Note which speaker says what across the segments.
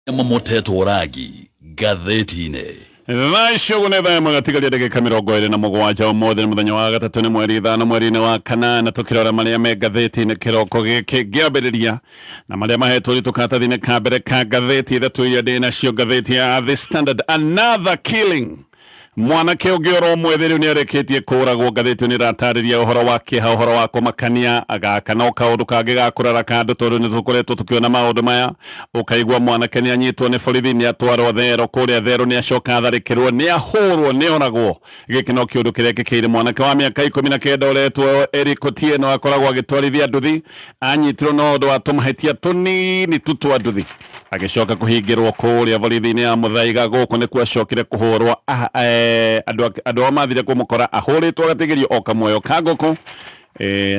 Speaker 1: Mamotetwo rangi ngathĩti-inĩ.
Speaker 2: Thaa icio ũguo nĩ thaa ĩmwe gatigaria ndagĩka 27. Ũmũthĩ nĩ mũthenya wa gatatũ, nĩ mweri 5 mweri-inĩ wa kanana. Tũkĩrora marĩa me ngathĩti-inĩ kĩroko gĩkĩ, ngĩambĩrĩria na marĩa mahetwo ũritũ karatathi-inĩ ka mbere ka ngathĩti ithatũ iria ndĩ nacio. Ngathĩti ya The Standard, another killing, mwanake ũngĩ oro mwĩthĩ rĩu nĩarĩkĩtie kũũragwo. Ngathĩti nĩ ĩratarĩria ũhoro wa kĩeha, ũhoro wa kũmakania. Gaka no kaũndũ kangĩ ga kũrara kandũ, tondũ nĩ tũkoretwo tũkĩona maũndũ maya. Ũkaigua mwanake nĩ anyitwo nĩ borithi, nĩ atwarwo thero, kũrĩa thero nĩ acoka atharĩkĩrwo, nĩ ahũrwo, nĩ oragwo. Gĩkĩ no kĩũndũ kĩrekĩkĩire mwanake wa mĩaka 19 ũretwo Eric Otieno, akoragwo agĩtwarithia nduthi. Anyitirwo na ũndũ wa tũmahĩtia tũnini tu twa nduthi, agĩcoka kũhingĩrwo kũrĩa borithi-inĩ ya Mũthaiga. Gũkũ nĩkuo acokire kũhũrwo. Andũ ao mathire kũmũkora ahũrĩtwo agatigĩrio o kamuoyo ka ngũkũ.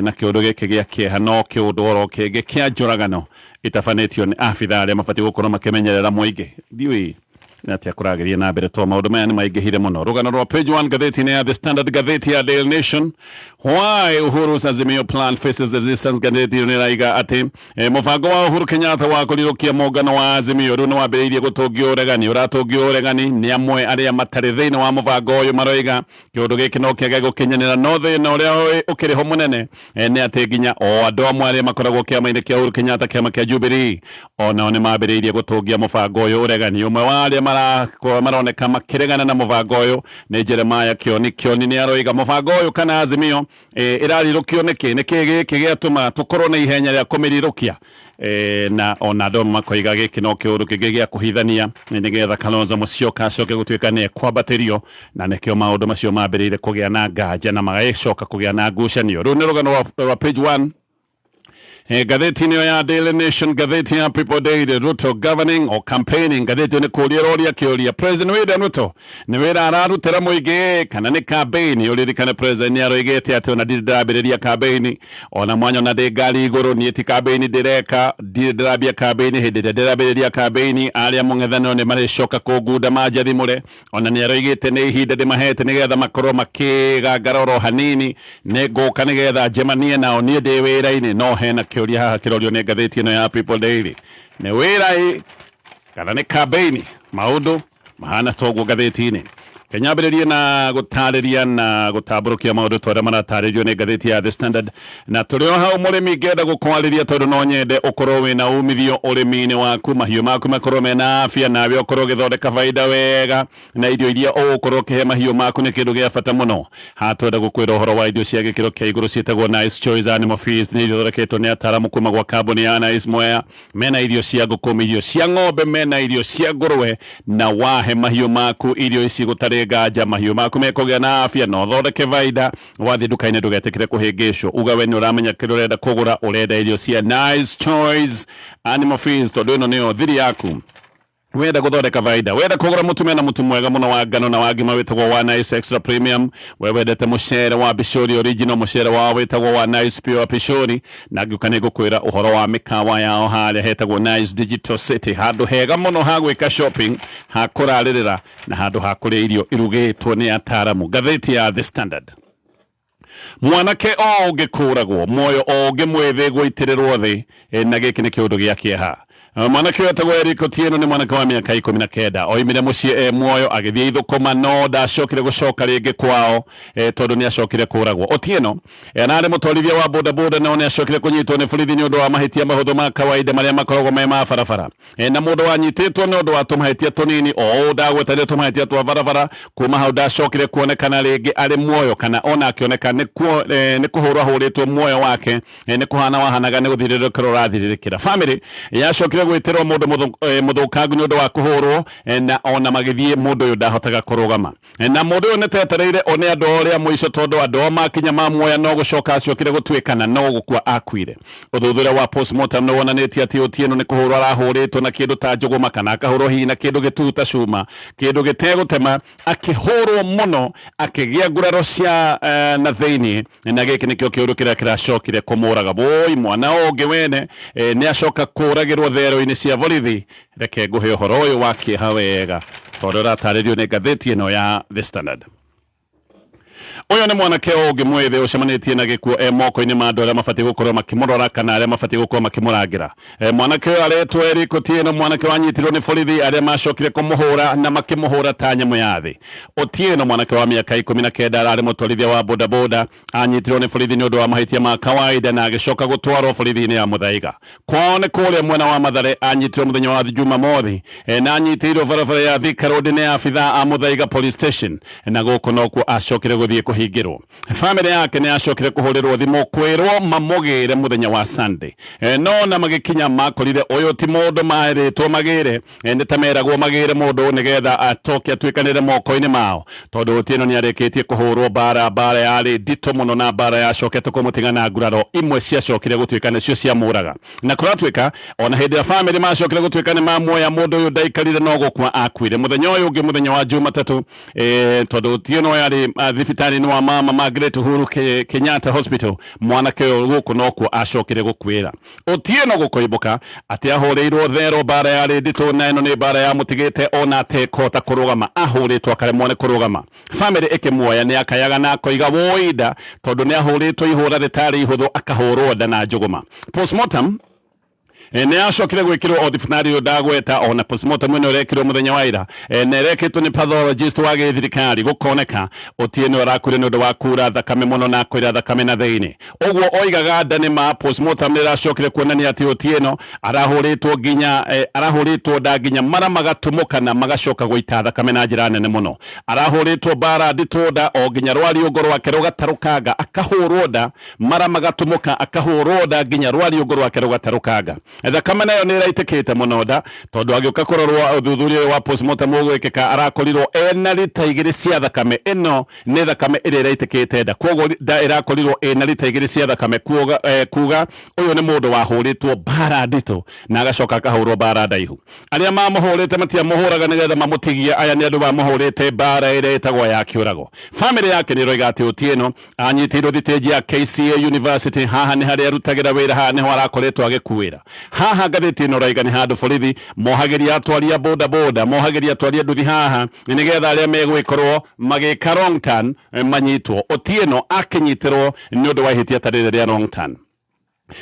Speaker 2: Na kĩũndũ gĩkĩ gĩa kĩeha no kĩũndũ oro kĩngĩ kĩa njũragano itabanĩtio nĩ abithaa arĩa mabatiĩ gũkorwo makĩmenyerera mũingĩ. Ndiũĩ nĩ atĩa kũragĩria na mbere to maũndũ maya nĩ maingĩhire mũno. Rũgano rwa page 1 ngathĩti-inĩ ya The Standard. Ngathĩti ya Daily Nation, why Uhuru's Azimio plan faces resistance. Ngathĩti ĩyo nĩ ĩraiga atĩ mũbango wa Uhuru Kenyatta wa kũrirũkia mũngano wa Azimio rĩu nĩ wambĩrĩirie gũtũngio ũregani, ũratũngio ũregani nĩ amwe arĩa matarĩ thĩinĩ wa mũbango ũyũ. Maroiga kĩũndũ gĩkĩ no kĩage gũkinyanĩra, no thĩna ũrĩa ũkĩrĩ ho mũnene nĩ atĩ nginya o andũ amwe arĩa makoragwo kĩama-inĩ kĩa Uhuru Kenyatta, kĩama kĩa Jubilee, onao nĩ mambĩrĩirie gũtũngia mũbango ũyũ ũregani. Ũmwe wa arĩa maroneka makĩregana na mũbango ũyũ nĩ Jeremiah Kioni. Kioni nĩ aroiga mũbango ũyũ kana Azimio ĩrarirũkio nĩkĩ, nĩkĩ gĩkĩ gĩatũma tũkorwo na ihenya rĩa kũmĩrirũkia? Na ona andũ amwe makoiga gĩkĩ no kĩũndũ kĩngĩ gĩa kũhithania nĩgetha Kalonzo Musyoka acoke gũtuĩka nĩ ekwambatĩrio, na nĩkĩo maũndũ macio mambĩrĩire kũgĩa na nganja na magagĩcoka kũgĩa na ngucanio. Rũu nĩ rũgano rwa page 1 ngathĩti-inĩ ĩyo ya Daily Nation. Ngathĩti ya People Daily, Ruto governing or campaigning? Ngathĩti ĩyo nĩ kũũria ĩroria kĩũria, President William Ruto nĩ wĩra ararutĩra mũingĩ kana nĩ campaign? Ũririkane President nĩ aroigĩte atĩ ona ndirĩ ndĩrambĩrĩria campaign, ona mwanya ona ndĩ ngari igũrũ, niĩ ti campaign ndĩreka, ndirĩ ndĩrambia campaign. Hĩndĩ ĩrĩa ndĩrambĩrĩria campaign, arĩa mũng'ethanĩro nĩ marĩcoka kũngunda manjathimũre. Ona nĩ aroigĩte nĩ ihinda ndĩmahete nĩgetha makorwo makĩgangara oro hanini, nĩ ngũka nĩgetha njemanie nao, niĩ ndĩ wĩra-inĩ. No hena kĩũria haha kĩrorio nĩ ngathĩti ĩno ya People Daily, nĩ wĩra ĩ kana nĩ campaign? Maũndũ mahana toguo ngathĩti-inĩ. Kenyambĩrĩrie na gũtarĩria na gũtambũrũkia maũndũ ta ũrĩa maratarĩrio nĩ ngathĩti ya The Standard. Na tũrĩ o hau, mũrĩmi, ngenda gũkwarĩria tondũ no nyende ũkorwo wĩna umithio ũrĩmi-inĩ waku, mahiũ maku makorwo mena afya, nawe ũkorwo ũgĩthondeka baida wega, na irio iria ũgũkorwo ũkĩhe mahiũ maku nĩ kĩndũ gĩa bata mũno. Haha twenda gũkwĩra ũhoro wa irio cia gĩkĩro kĩa igũrũ ciĩtagwo Nice Choice Animal Feeds. Nĩ ithondeketwo nĩ ataaramu kuma gwa kambuni ya Nice Mwea. Mena irio cia ngũkũ, irio cia ng'ombe, mena irio cia ngũrwe, na wahe mahiũ maku irio ici, gũtarĩ nganja mahiũ maku mekũgĩa na afya na ũthondeke baida. Wathiĩ nduka-inĩ ndũgetĩkĩre kũhĩngĩcwo, uga we nĩ ũramenya kĩrĩa ũrenda kũgũra, ũrenda irio cia Nice Choice Animal Feeds, tondũ ĩno nĩyo thiri yaku wenda gũthondeka baida. Wenda kũgũra mũtu, mena mũtu mwega mũno wa ngano na wa ngima wĩtagwo wa Nice Extra Premium. We wendete mũcere wa Pishori Original, mũcere wao wĩtagwo wa Nice Pure Pishori. Na ngĩũka nĩ ngũkwĩra ũhoro wa mĩkawa yao harĩa hetagwo Nice Digital City, handũ hega mũno ha gwĩka shopping, ha kũrarĩrĩra na handũ ha kũrĩa irio irugĩtwo nĩ ataaramu. Ngathĩti ya The Standard, mwanake o ũngĩ kũragwo, muoyo o ũngĩ mwĩthĩ gũitĩrĩrwo thĩ, na gĩkĩ nĩ kĩũndũ gĩa kĩeha. Mwanake ũyũ etagwo Eric Otieno, nĩ mwanake wa mĩaka 19. Oimire mũciĩ e muoyo agĩthiĩ ithũkũma, no ndacokire gũcoka rĩngĩ kwao tondũ nĩ acokire kũragwo. Otieno ararĩ mũtwarithia wa bodaboda, no nĩ acokire kũnyitwo nĩ borithi nĩ ũndũ wa mahĩtia mahũthũ ma kawaida marĩa makoragwo me ma barabara. Na mũndũ wanyitĩtwo nĩ ũndũ wa tũmahĩtia tũnini o ũũ ndagwetanire, tũmahĩtia twa barabara, kuma hau ndacokire kuonekana rĩngĩ arĩ muoyo kana ona akĩoneka nĩ kũhũrwo ahũrĩtwo. Muoyo wake nĩ kũhana wahanaga nĩ gũthirĩrĩkĩra ũrathirĩrĩkĩra. Family yacokire gwĩtĩrwo mũndũ mũthũkangu nĩ ũndũ wa kũhũrwo, na ona magĩthiĩ mũndũ ũyũ ndahotaga kũrũgama. Na mũndũ ũyũ nĩtetereire one andũ ao rĩa mũico, tondũ andũ ao makinya mamuoya no gũcoka acokire gũtuĩkana no gũkua akuire. Ũthuthuria wa postmortem nĩ wonanĩtie atĩ Otieno nĩ kũhũrwo arahũrĩtwo na kĩndũ ta njũgũma kana akahũrwo hihi na kĩndũ gĩtuhu ta cuma, kĩndũ gĩtegũtema, akĩhũrwo mũno akĩgĩa nguraro cia na thĩinĩ, na gĩkĩ nĩkĩo kĩũndũ kĩrĩa kĩracokire kũmũraga. Woi, mwana ũngĩ wene nĩ acoka kũragĩrwo thero-inĩ cia borithi. Reke ngũhe ũhoro ũyũ wa kĩeha wega tondũ ũratarĩrio nĩ ngathĩti ĩno ya The Standard. Ũyũ nĩ mwanake ũngĩ mwĩthĩ ũcemanĩtie na gĩkuũ e moko-inĩ ma andũ arĩa mabatiĩ gũkorwo makĩmũrora kana arĩa mabatiĩ gũkorwo makĩmũrangĩra. Mwanake ũyũ aretwo Eric Otieno, mwanake wanyitirwo nĩ borithi arĩa macokire kũmũhũra na makĩmũhũra ta nyamũ ya thĩ. Otieno, mwanake wa mĩaka 19, ararĩ mũtwarithia wa bodaboda, anyitirwo nĩ borithi nĩ ũndũ wa mahĩtia ma kawaida na agĩcoka gũtwarwo borithi-inĩ ya Muthaiga. Kwao nĩ kũrĩa mwena wa Mathare, anyitirwo mũthenya wa Jumamothi na anyitĩirwo barabara ya Thika Road nĩ abithaa a Muthaiga Police Station, na gũkũ nokuo acokire gũthiĩ kũhingĩrwo. Bamĩrĩ yake nĩ yacokire kũhũrĩrwo thimũ kwĩrwo mamũgĩre mũthenya wa Sunday, no na magĩkinya makorire ũyũ ti mũndũ marĩtwo magĩre, nĩ ta meragwo magĩre mũndũ nĩgetha atoke atuĩkanĩre moko-inĩ mao, tondũ Otieno nĩ arĩkĩtie kũhũrwo mbara, mbara yarĩ nditũ mũno na mbara yacokete kũmũtiga na nguraro imwe ciacokire gũtuĩka nĩcio ciamũraga. Na kũratuĩka ona hĩndĩ ĩrĩa bamĩrĩ macokire gũtuĩka nĩ mamuoya, mũndũ ũyũ ndaikarire no gũkua akuire mũthenya ũyũ ũngĩ, mũthenya wa Jumatatũ, tondũ Otieno yarĩ thibitarĩ-inĩ wa mama Margaret Uhuru Kenyatta Hospital, mwanake ũyũ gũkũ nokuo acokire gũkuĩra. Otieno gũkoimbũka atĩ ahũrĩirwo thero, mbara yarĩ nditũ, na ĩno nĩ mbara yamũtigĩte ona atekũhota kũrũgama, ahũrĩtwo akaremwo nĩ kũrũgama. Bamĩrĩ ĩkĩmuoya nĩ akayaga na akoiga woi nda, tondũ nĩ ahũrĩtwo ihũra rĩtarĩ ihũthũ, akahũrwo nda na njũgũma. Postmortem nĩ yacokire gwĩkĩrwo o thibitarĩ ũyũ ndagweta, ona postmortem ĩno ĩrekĩrwo mũthenya wa ira, na ĩrekĩtwo nĩ pathologist wa gĩthirikari, gũkoneka Otieno arakuire nĩ ũndũ wa kura thakame mũno na kũira thakame na thĩinĩ. Ũguo oigaga nda nĩ ma. Postmortem nĩ ĩracokire kuonania atĩ Otieno arahũrĩtwo nginya arahũrĩtwo nda nginya mara magatumũka na magacoka gũita thakame na njĩra nene mũno. Arahũrĩtwo mbara nditũ nda o nginya rwariũngũ rwake rũgatarũkanga, akahũrwo nda mara magatumũka, akahũrwo nda nginya rwariũngũ rwake rũgatarũkanga. Thakame nayo nĩ ĩraitĩkĩte mũno nda, tondũ agĩũka kũrorwo ũthuthuria ũyũ wa postmortem ũgwĩkĩka arakorirwo ena rita 2 cia thakame. Ĩno nĩ thakame ĩrĩa ĩraitĩkĩte nda, koguo nda ĩrakorirwo ĩna rita 2 cia thakame, kuga ũyũ nĩ mũndũ wahũrĩtwo mbara nditũ na agacoka akahũrwo mbara ndaihu. Arĩa mamũhũrĩte matiamũhũraga nĩgetha mamũtigie, aya nĩ andũ mamũhũrĩte mbara ĩrĩa ĩtagwo ya kĩũrago. Bamĩrĩ yake nĩ ĩroiga atĩ Otieno anyitĩirwo thitĩnji ya KCA University, haha nĩ harĩa arutagĩra wĩra, haha nĩho arakoretwo agĩkuĩra. Haha ngathĩti ĩno ĩroiga nĩ handũ borithi mohagĩria atwari a boda boda, mohagĩria atwari a nduthi haha nĩgetha arĩa megũgĩkorwo magĩka wrong turn manyitwo. Otieno akĩnyitĩrwo nĩ ũndũ wa ihĩtia ta rĩrĩ rĩa wrong turn.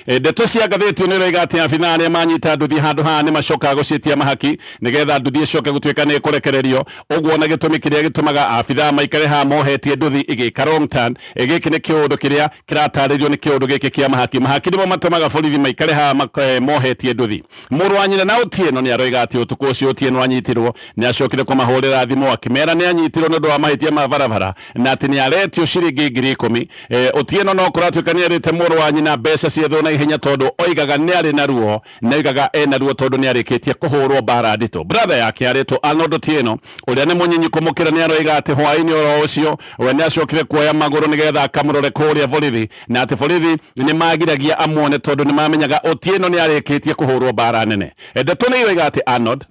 Speaker 2: Ndeto cia ngathĩti nĩ ĩroiga atĩ abithaa arĩa manyita nduthi handũ haha nĩ macokaga gũciĩtia mahaki nĩgetha nduthi ĩcoke gũtuĩka nĩ ĩkũrekererio. Ũguo na gĩtũmi kĩrĩa gĩtũmaga abithaa maikare haha mohetie nduthi ĩgĩka wrong turn, gĩkĩ nĩ kĩũndũ kĩrĩa kĩratarĩrio nĩ kĩũndũ gĩkĩ kĩa mahaki. Mahaki nĩmo matũmaga borithi maikare haha mohetie nduthi. Mũrũ wa nyina na Otieno nĩ aroiga atĩ ũtukũ ũcio Otieno anyitirwo nĩ acokire kũmahũrĩra thimũ akĩmera nĩ anyitirwo nĩ ũndũ wa mahĩtia ma barabara na atĩ nĩ aretio ciringi 10,000. Otieno no kũratuĩka nĩ erĩte mũrũ wa nyina mbeca ciethwo na ihenya, tondũ oigaga nĩ arĩ na ruo, na oigaga ena ruo tondũ nĩ arĩkĩtie kũhũrwo mbara nditũ. Brother yake arĩtwo Arnold Otieno ũrĩa nĩ mũnyinyi kũmũkĩra nĩ aroiga atĩ hwaĩ-inĩ oro ũcio we nĩ acokire kuoya magũrũ nĩgetha akamũrore kũrĩa borithi, na atĩ borithi nĩ magiragia amuone tondũ nĩ mamenyaga Otieno nĩ arĩkĩtie kũhũrwo mbara nene. Ndeto nĩ iroiga atĩ Arnold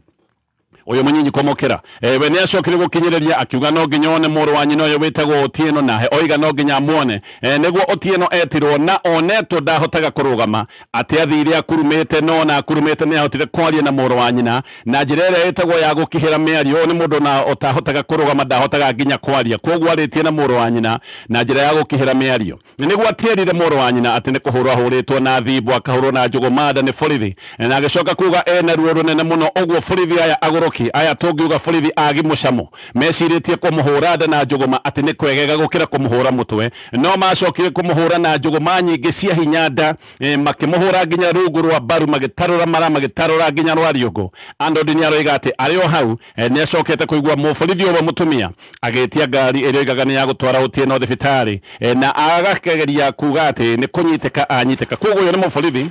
Speaker 2: ũyũ mũnyinyi kũmũkĩra, we nĩ acokire gũkinyĩrĩria akiuga no nginya one mũrũ wa nyina ũyũ wĩtagwo Otieno, na oiga no nginya amuone. Nĩguo Otieno etirwo na onetwo ndahotaga kũrũgama, atĩ athire akurumĩte, no ona akurumĩte nĩ ahotire kwaria na mũrũ wa nyina na njĩra ĩrĩa ĩtagwo ya gũkihĩra mĩario. Ũyũ nĩ mũndũ na ũtahotaga kũrũgama, ndahotaga nginya kwaria, koguo arĩtie na mũrũ wa nyina na njĩra ya gũkihĩra mĩario. Nĩguo atierire mũrũ wa nyina atĩ nĩ kũhũrwo ahũrĩtwo na thimbo, akahũrwo na njũgũma nda nĩ borithi, na agĩcoka kuga ena ruo rũnene mũno. Ũguo borithi aya agũrũki aya, tũngiuga borithi agi mũcamo, mecirĩtie kũmũhũra nda na njũgũma atĩ nĩ kwegega gũkĩra kũmũhũra mũtwe, no macokire kũmũhũra na njũgũma nyingĩ cia hinya nda, makĩmũhũra nginya rungu rwa mbaru, magĩtarũra mara, magĩtarũra nginya rwariũngũ. Arnold nĩ aroiga atĩ arĩ o hau nĩ acokete kũigua mũborithi ũmwe mũtumia agĩtia ngari ĩrĩa oigaga nĩ ya gũtwara Otieno thibitarĩ, na agakegeria kuga atĩ nĩ kũnyitĩka anyitĩka. Koguo ũyũ nĩ mũborithi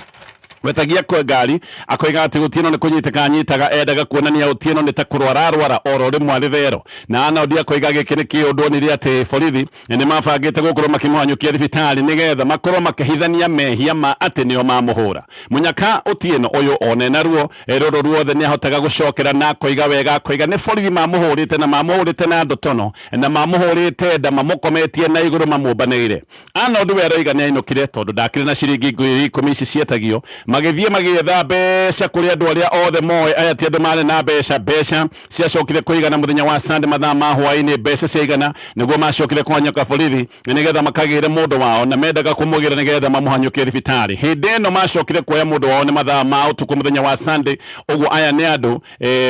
Speaker 2: wetagia kwa ngari akoiga atĩ Otieno nĩ kũnyitĩka anyitaga, endaga kuonania Otieno nĩ ta kũrwara arwara oro rĩmwe arĩ thero. Na Arnold akoiga gĩkĩ nĩ kĩũndũ onire atĩ borithi nĩ mabangĩte gũkorwo makĩmũhanyũkia thibitarĩ nĩgetha makorwo makĩhithania mehia ma atĩ nĩo mamũhũra. Mũnyaka Otieno ũyũ one na ruo rũrũ ruothe nĩ ahotaga gũcokera na akoiga wega, akoiga nĩ borithi mamũhũrĩte na mamũhũrĩte na ndotono na mamũhũrĩte nda mamũkometie na igũrũ mamũmbanĩire. Arnold we aroiga nĩ ainũkire tondũ ndakĩrĩ na ciringi 10,000 ici cietagio. Magĩthiĩ magĩetha mbeca kũrĩ andũ arĩa othe moĩ. Aya ti andũ marĩ na mbeca. Mbeca ciacokire kũigana mũthenya wa Sunday mathaa ma hwaĩ-inĩ, mbeca ciaigana nĩguo macokire kũhanyũka borithi nĩgetha makagĩre mũndũ wao, na mendaga kũmũgĩra nĩgetha mamũhanyũkie thibitarĩ. Hĩndĩ ĩno macokire kuoya mũndũ wao nĩ mathaa ma ũtukũ mũthenya wa Sunday. Ũguo aya nĩ andũ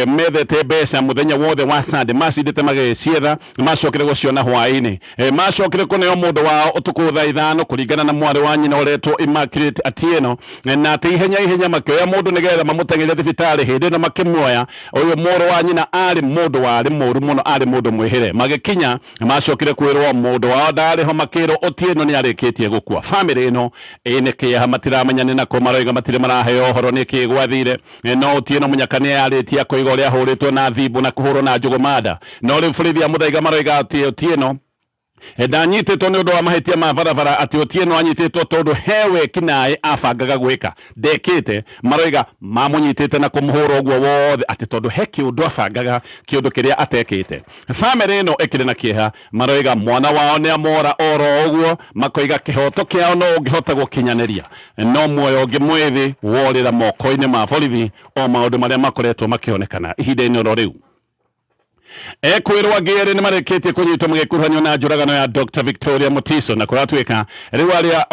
Speaker 2: methete mbeca mũthenya wothe wa Sunday, macindĩte magĩcietha, macokire gũciona hwaĩ-inĩ. Macokire kũneo mũndũ wao ũtukũ thaa 5 kũringana na mwarĩ wa nyina ũretwo Immaculate Atieno, na atĩ ihenya ihenya makĩoya mũndũ nĩgetha mamũteng'erie thibitarĩ. Hĩndĩ ĩno makĩmuoya, ũyũ mũrũ wa nyina arĩ mũndũ warĩ mũru mũno, arĩ mũndũ mwĩhĩre. Magĩkinya macokire kwĩrwo mũndũ wao ndarĩ ho, makĩrwo Otieno nĩ arĩkĩtie gũkua. Famĩlĩ ĩno ĩnĩ kĩeha, matiramenya nĩ nakũ maroiga, matirĩ maraheo ũhoro nĩ kĩĩ gwathire. No Otieno mũnyaka nĩ arĩtie akoiga ũrĩa ahũrĩtwo na thimbu na kũhũrwo na njũgũmanda. No rĩu borithi a Muthaiga maroiga atĩ Otieno ndanyitĩtwo nĩ ũndũ wa mahĩtia ma barabara, atĩ Otieno anyitĩtwo tondũ he wekinaĩ abangaga gwĩka ndekĩte. Maroiga mamũnyitĩte na kũmũhũra ũguo wothe atĩ tondũ he kĩũndũ abangaga, kĩũndũ kĩrĩa atekĩte. Famĩlĩ ĩno ĩkĩrĩ na kĩeha, maroiga mwana wao nĩ amora oro ũguo, makoiga kĩhoto kĩao no ũngĩhota gũkinyanĩria, no muoyo ũngĩ mwĩthĩ worĩra moko-inĩ ma borithi, o maũndũ marĩa makoretwo makĩonekana ihinda-inĩ oro rĩu. Ekwĩrwo angĩ erĩ nĩ marĩkĩtie kũnyitwo magĩkuruhanio na njũragano ya Dr. Victoria Mutiso, na kũratuĩka rĩu arĩa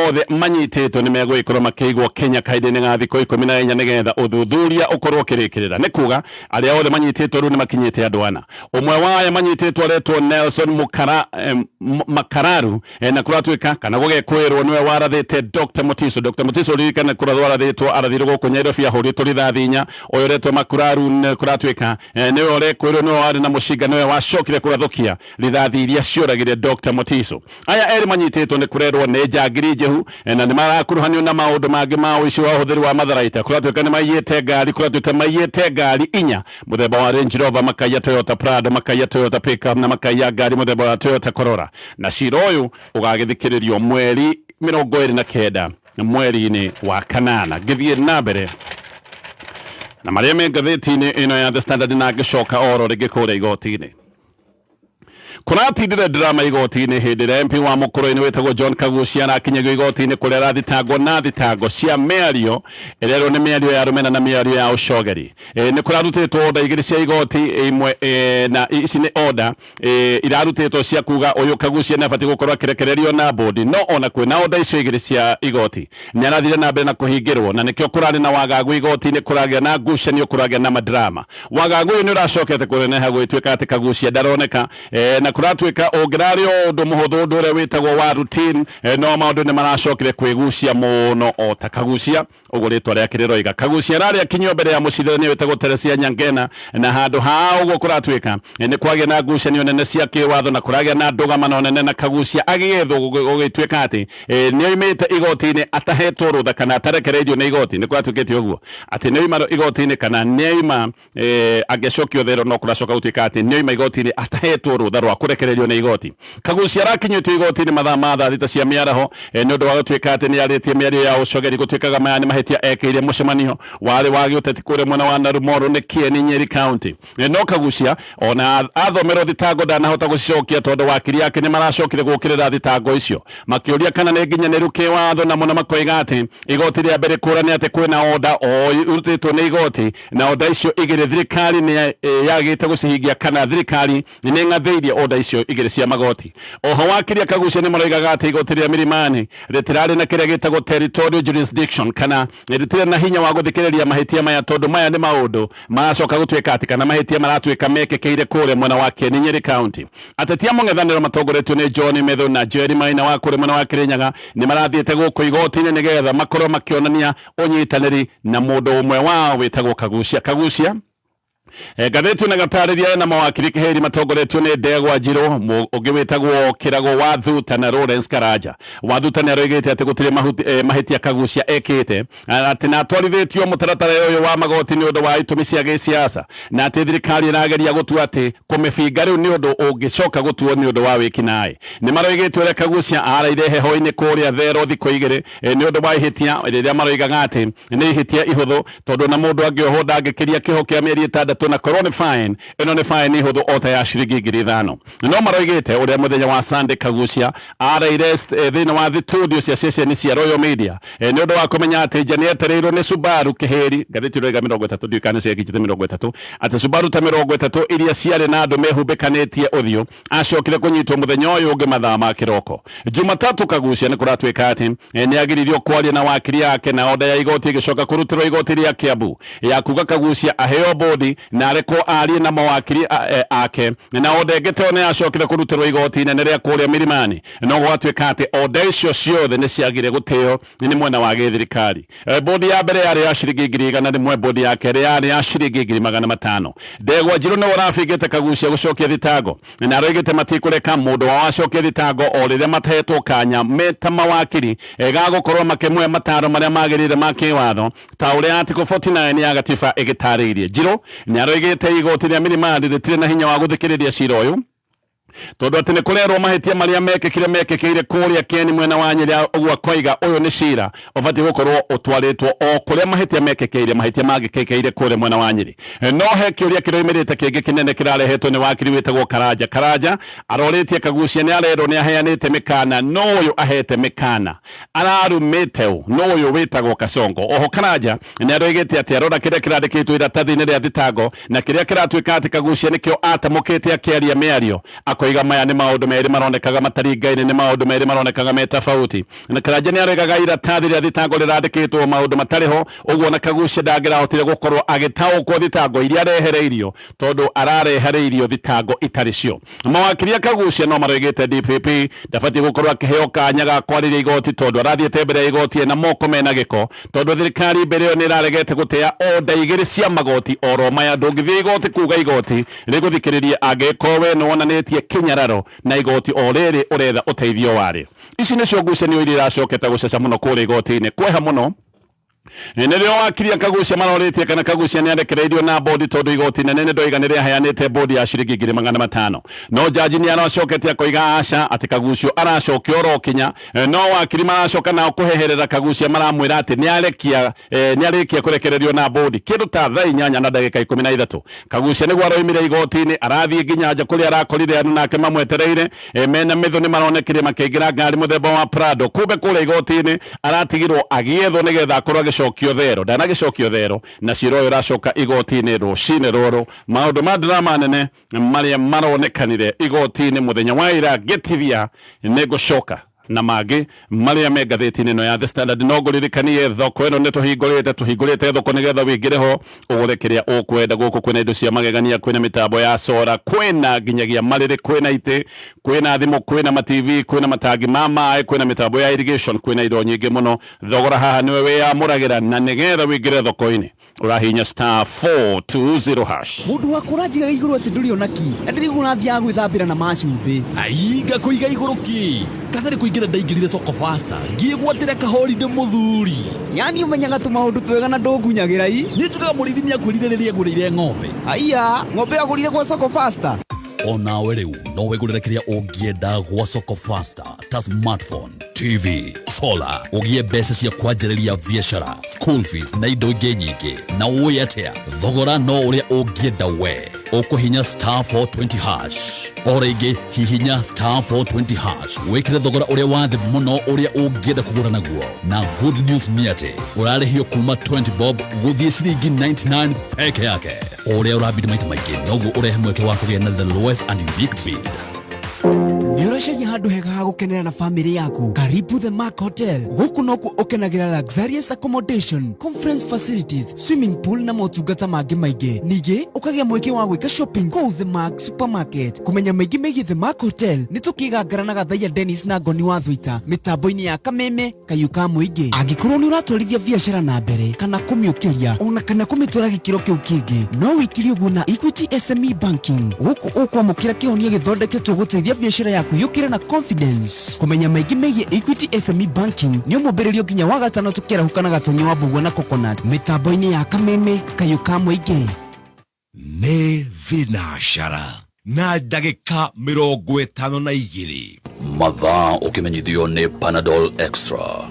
Speaker 2: othe manyitĩtwo nĩ megũgĩkorwo makĩigwo Kenya kahinda-inĩ ga thikũ 14 nĩgetha ũthuthuria ũkorwo ũkĩrĩkĩrĩra. Nĩ kuga arĩa othe manyitĩtwo rĩu nĩ makinyĩte andũ ana. Ũmwe wa aya manyitĩtwo aretwo Nelson Makararu, na kũratuĩka kana gũgekwĩrwo nĩwe warathĩte Dr. Mutiso. Dr. Mutiso ririkane kũrathwo arathĩtwo, arathirwo gũkũ Nairobi ahũrĩtwo rithathi 4. Ũyũ ũretwo Makuraru kũratuĩka nĩwe ũrekwĩrwo nĩwe warĩ na mũcinga, nĩwe wacokire kũrathũkia rithathi iria cioragire Dr. Mutiso. Aya erĩ manyitĩtwo nĩ kũrerwo nĩ njangiri njĩhu, na nĩ marakuruhanio na maũndũ mangĩ ma ũici wa ũhũthĩri wa matharaita. Kũratuĩka nĩ maiyĩte ngari, kũratuĩka maiyĩte ngari 4 mũthemba wa Range Rover, makaiya Toyota Prado, makaiya Toyota Pickup, na makaiya ngari mũthemba wa Toyota Corolla. Na cira ũyũ ũgagĩthikĩrĩrio mweri 29 mweri-inĩ wa kanana. Ngĩthiĩ na mbere na marĩa me ngathĩti-inĩ ĩno ya The Standard, na ngĩcoka oro rĩngĩ kũrĩa igoti-inĩ. Kũratindire drama igoti-inĩ hĩndĩ ĩrĩa MP wa Mũkũrũ-inĩ wĩtagwo John Kagucia arakinyagio igoti-inĩ kũrĩa arathitangwo na thitango cia mĩario ĩrerwo nĩ mĩario ya rũmena na mĩario ya ũcogeri. Nĩ kũrarutĩtwo order 2 cia igoti imwe, na ici nĩ order irarutĩtwo cia kuga ũyũ Kagucia nĩ abatiĩ gũkorwo akĩrekererio na bodi, no ona kwĩna order icio 2 cia igoti nĩ arathire na mbere na kũhingĩrwo, na nĩkĩo kũrarĩ na wagagu igoti-inĩ, kũragĩa na ngucanio, kũragĩa na madrama. Wagagu ũyũ nĩ ũracokete kũneneha gũgĩtuĩka atĩ Kagucia ndaroneka, na kũratuĩka ũngĩrarĩ o ũndũ mũhũthũ, ũndũ ũrĩa wĩtagwo wa routine, no maũndũ nĩ maracokire kwĩgucia mũno o ta Kagucia ũguo rĩtwa rĩake rĩroiga. Kagucia ararĩ akinyio mbere ya mũcirithania wĩtagwo Teresia Nyangena, na handũ ha ũguo kũratuĩka nĩ kwagĩa na ngucanio nene cia kĩwatho na kũragĩa na ndũgamano nene, na Kagucia agĩethwo gũgĩtuĩka atĩ nĩ oimĩte igoti-inĩ atahetwo rũtha kana atarekereirio nĩ igoti. Nĩ kũratuĩkĩte ũguo atĩ nĩ oima igoti-inĩ kana nĩ oima angĩacokio thero, no kũracoka gũtuĩka atĩ nĩ oima igoti-inĩ atahetwo rũtha rwa kũrekererio nĩ igoti. Kagucia arakinyĩtio igoti-inĩ mathaa ma thaa 6 cia mĩaraho, nĩ ũndũ wa gũtuĩka atĩ nĩ arĩtie mĩario ya ũcogeri. Gũtuĩkaga maya nĩ mahĩtia ekĩire mũcemanio warĩ wa gĩũteti kũrĩa mwena wa Narumoru nĩ Kieni, Nyeri County. No Kagucia ona athomerwo thitango ndanahota gũcicokia, tondũ wakiri yake nĩ maracokire gũkĩrĩra thitango icio makĩũria kana nĩ nginyanĩru kĩwatho, na mũno makoiga atĩ igoti rĩa mbere kũrania atĩ kwĩna order o irutĩtwo nĩ igoti, na order icio 2 thirikari nĩ yagĩte gũcihingia kana thirikari nĩ ng'athĩirie order icio 2 cia magoti. Oho wakiri Kagucia nĩ maroigaga atĩ igoti rĩa Milimani rĩtirarĩ na kĩrĩa gĩtagwo territorial jurisdiction, kana rĩtirĩ na hinya wa gũthikĩrĩria mahĩtia maya, tondũ maya nĩ maũndũ maracoka gũtuĩka atĩ kana mahĩtia maratuĩka mekĩkĩire kũrĩa mwena wa Kieni, Nyeri County. Ateti a mũng'ethanĩro matongoretio nĩ John Methu na Jerry Maina wa kũrĩa mwena wa Kirinyaga nĩ marathiĩte gũkũ igoti-inĩ nĩgetha makorwo makĩonania ũnyitanĩri na mũndũ ũmwe wao wĩtagwo Kagucia. Kagucia ngathĩti na gatarĩria na mawakiri kĩhĩri matongoretio nĩ Ndegwa Njirũ, ũngĩ wĩtagwo Kĩrago wa Thuta na Lawrence Karanja. Wa Thuta nĩ aroigĩte atĩ gũtirĩ mahĩtia Kagucia ekĩte, atĩ na atwarithĩtio mũtaratara ũyũ wa magoti nĩ ũndũ wa itũmi cia gĩsiasa, na atĩ thirikari ĩrageria gũtua atĩ kũmĩbinga rĩu nĩ ũndũ ũngĩcoka gũtuo nĩ ũndũ wa wĩkinaĩ. Nĩ maroigĩte ũrĩa Kagucia araire heho-inĩ kũrĩa Thero thikũ 2 nĩ ũndũ wa ihĩtia rĩrĩa maroigaga atĩ nĩ ihĩtia ihũthũ, tondũ na mũndũ angĩohwo ndangĩkĩria kĩoho kĩa mĩeri 6. 30 na korwo nĩ fine ĩno nĩ fine hũthũ o ta ya ciringi 5,000. No maroigĩte ũrĩa mũthenya wa Sunday Kagucia areire thĩinĩ wa studio cia ceceni cia Royal Media nĩ ũndũ wa kũmenya atĩ nja nĩetereirwo nĩ Subaru kĩhĩri ngathĩti ĩroiga 30 ndiũĩ kana ciakinyĩte 30 atĩ Subaru ta 30 iria ciarĩ na andũ mehumbĩkanĩtie ũthiũ acokire kũnyitwo mũthenya ũyũ ũngĩ mathaa ma kĩroko. Jumatatu Kagucia nĩ kũratuĩka atĩ nĩ agiririo kwaria na wakiri yake na oda ya igoti ĩgĩcoka kũrutĩrwo igoti rĩa Kiambu ya kuga Kagucia aheo bodi na arekwo arie na mawakiri ake na oda ĩngĩ ta ĩyo nĩ yacokire kũrutĩrwo igoti inene rĩa kũrĩa Milimani no gwatuĩka atĩ oda icio ciothe nĩ ciagire gũtĩo nĩ mwena wa gĩthirikari. Bodi ya mbere yarĩ ya ciringi 100,000, bodi ya kerĩ yarĩ ya ciringi 500,000. Ndegwa Njirũ nĩwe ũrabingĩte Kagucia gũcokia thitango na aroigĩte matikũreka mũndũ wao acokie thitango o rĩrĩa matehetwo kanya meta mawakiri ga gũkorwo makĩmũhe mataro marĩa magĩrĩire ma kĩwatho ta ũrĩa Article 49 ya gatiba ĩgĩtarĩirie. Njirũ nĩ aroigĩte igoti rĩa Milimani rĩtirĩ na hinya wa gũthikĩrĩria cira ũyũ tondũ atĩ nĩ kũrerwo mahĩtia marĩa mekĩkire mekĩkĩire kũrĩa Keni mwena wa Nyĩrĩ, ũguo akoiga ũyũ nĩ cira ũbatiĩ gũkorwo ũtwarĩtwo o kũrĩa mahĩtia mekĩkĩire, mahĩtia mangĩkĩkĩire kũrĩa mwena wa Nyĩrĩ. No he kĩũria kĩroimĩrĩte kĩngĩ kĩnene kĩrarehetwo nĩ wakiri wĩtagwo Karanja. Karanja arorĩtie Kagucia nĩ arerwo nĩ aheanĩte mĩkana, no ũyũ ahete mĩkana ararumĩte ũ, no ũyũ wĩtagwo Kasongo. Oho Karanja nĩ aroigĩte atĩ arora kĩrĩa kĩrandĩkĩtwo iratathi-inĩ rĩa thitango na kĩrĩa kĩratuĩka atĩ Kagucia nĩkĩo atamũkĩte akĩaria mĩario akoiga maya nĩ maũndũ merĩ maronekaga mataringaine, nĩ maũndũ merĩ maronekaga me tofauti. Na Karanja nĩ aregaga iratathi rĩa thitango rĩrandĩkĩtwo maũndũ matarĩ ho, ũguo na Kagucia ndangĩrahotire gũkorwo agĩtaũkwo thitango iria arehereirio tondũ ararehereirio thitango itarĩ cio. Mawakiri a Kagucia no maroigĩte DPP ndabatiĩ gũkorwo akĩheo kanya ga kwarĩria igoti tondũ arathiĩte mbere ya igoti ena moko mena gĩko tondũ thirikari mbere ĩyo nĩ ĩraregete gũtĩa oda igĩrĩ cia magoti oro maya. Ndũngĩthiĩ igoti kuga igoti rĩgũthikĩrĩrie angĩkorwo we nĩ wonanĩtie kĩnyararo na igoti o rĩrĩ ũretha ũteithio warĩo. Ici nĩcio ngucanio iria iracokete gũceca mũno kũrĩa igoti-inĩ kweha mũno nĩrĩo wakiri a Kagucia marorĩtie kana Kagucia nĩ arekereirio na bodi tondũ igoti nene nĩ ndoiga nĩ rĩaheanĩte bodi ya ciringi 500,000 no jaji nĩ aracokete akoiga aca atĩ Kagucio aracokio oro kinya. No wakiri maracoka nao kũheherera Kagucia maramwĩra atĩ nĩ arĩkia kũrekererio na bodi kĩndũ ta thaa 8:13. Kagucia nĩguo aroimire igoti-inĩ arathiĩ nginya nja kũrĩa arakorire andũ nake mamwetereire mena mĩthũ nĩ maronekire makĩingĩra ngari mũthemba wa Prado kumbe kũrĩa igoti-inĩ aratigirwo agĩethwo nĩgetha akorwo agĩcokio thero. Ndanagĩcokio thero na cira ũyũ ũracoka igoti-inĩ rũcinĩ rũrũ. Maũndũ ma drama nene marĩa maronekanire igoti-inĩ mũthenya wa ira ngĩtithia nĩ ngũcoka na mangĩ marĩa me ngathĩti-inĩ ĩno ya The Standard. No ngũririkanie thoko ĩno nĩ tũhingũrĩte thoko nĩgetha wĩingĩre ho ũgũre kĩrĩa ũkwenda. Gũkũ kwĩna indo cia magegania, kwĩna mĩtambo ya sora, kwĩna nginyagia marĩrĩ, kwĩna itĩ, kwĩna thimũ, kwĩna ma TV, kwĩna matangi ma maĩ, kwĩna mĩtambo ya irrigation, kwĩna indo nyingĩ mũno. Thogora haha nĩwe wĩyamũragĩra na nĩgetha wĩingĩre thoko-inĩ ũrahihinya star 420 hash.
Speaker 3: Mũndũ wakwa ũranjigaga igũrũ atĩ ndũrĩ ona ki na ndĩrĩguo ũrathiaga gwĩthambĩra na macumbĩ.
Speaker 1: Ai, ngakũiga igũrũ ki katarĩ kũingĩra ndaingĩrire soko faster ngĩgwatĩra kahorinde mũthuri.
Speaker 3: Yani ũmenyaga tũmaũndũ twega na ndũngunyagĩra i.
Speaker 1: Niĩ njugaga mũrĩithi nĩakwĩrire rĩrĩa agũrĩire ng'ombe.
Speaker 3: Aiya, ng'ombe agũrire gwa soko faster.
Speaker 1: Onawe rĩu no wĩgũrĩre kĩrĩa ũngĩenda gwa soko faster ta smartphone, TV, solar, ũgĩe mbeca cia kwanjĩrĩria biacara, school fees na indo ingĩ nyingĩ. Na ũĩ atĩa, thogora no ũrĩa ũngĩenda we. Ũkũhinya star 420 hash. O rĩngĩ hihinya star 420 hash wĩkĩre thogora ũrĩa wa thĩ mũno ũrĩa ũngĩenda kũgũra naguo. Na good news nĩ atĩ ũrarĩhio kuma 20 bob gũthiĩ ciringi 99 peke yake. O ũrĩa ũrabidi maita maingĩ noguo ũrehe mweke wa kũgĩa na the lowest and unique bid.
Speaker 3: Nĩ ũracaria handũ hega ha gũkenera na famĩlĩ yaku? Karibu The Mark Hotel. Gũkũ nokuo ũkenagĩra luxurious accommodation, conference facilities, swimming pool na motungata mangĩ maingĩ. Ningĩ ũkagĩa mweke wa gwĩka shopping kũu The Mark Supermarket. Kũmenya maingĩ megiĩ The Mark Hotel nĩ tũkĩgangara na Gathaiya Dennis na Ngoni wa Thwita mĩtambo-inĩ ya Kameme Kayũ ka mũingĩ. Angĩkorwo nĩ ũratwarithia biacara na mbere kana kũmĩũkĩria ona kana kũmĩtwara gĩkĩro kĩu kĩngĩ, no wĩkire ũguo na Equity SME Banking. Gũkũ ũkwamũkĩra kĩhonia gĩthondeketwo gũteithia biacara yaku yũkĩre na confidence. Kũmenya maingĩ megiĩ Equity SME Banking nĩ ũmũmbĩrĩrio nginya wa gatano tũkĩarahũka na Gatonyi wa Mbugua na Coconut mĩtambo-inĩ ya Kameme Kayũ ka mũingĩ.
Speaker 4: Nĩ thinacara na ndagĩka 52.
Speaker 1: Mathaa ũkĩmenyithio nĩ Panadol Extra.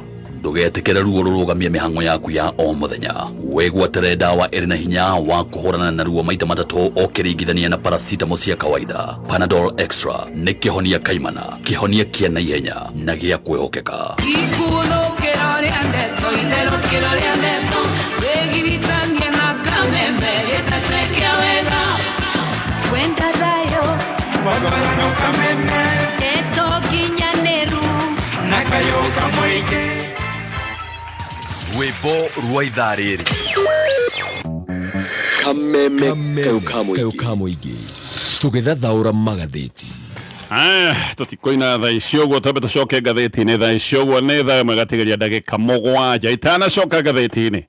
Speaker 1: Ndũgetĩkĩre ruo rũrũgamie mĩhang'o yaku ya o mũthenya. Wĩgwatĩre ndawa ĩrĩ na hinya wa kũhũrana na ruo maita matatũ ũkĩringithania na paracetamol cia kawaida. Panadol Extra nĩ kĩhonia kaimana, kĩhonia kĩa naihenya na gĩa kwĩhokeka.
Speaker 5: Ikunũkĩro rĩa ndeto, itherũkĩro rĩa ndeto, wĩgiritanie na kameme gĩtete kĩa wega.
Speaker 6: Kwenda thayũ, ndeto nginyanĩru.
Speaker 7: Na kayũ kamũingĩ.
Speaker 4: Rwĩmbo rwa ithaa rĩrĩ.
Speaker 8: Kameme kayo ka mũingĩ tũgĩthathaũra magathĩti.
Speaker 2: Aya, tũtikoina thaa ici ũguo, twambe tũcoke ngathĩti-inĩ thaa ici ũguo. Nĩ thaa 1 gatigeria ndagĩka 7. Itanacoka ngathĩti-inĩ,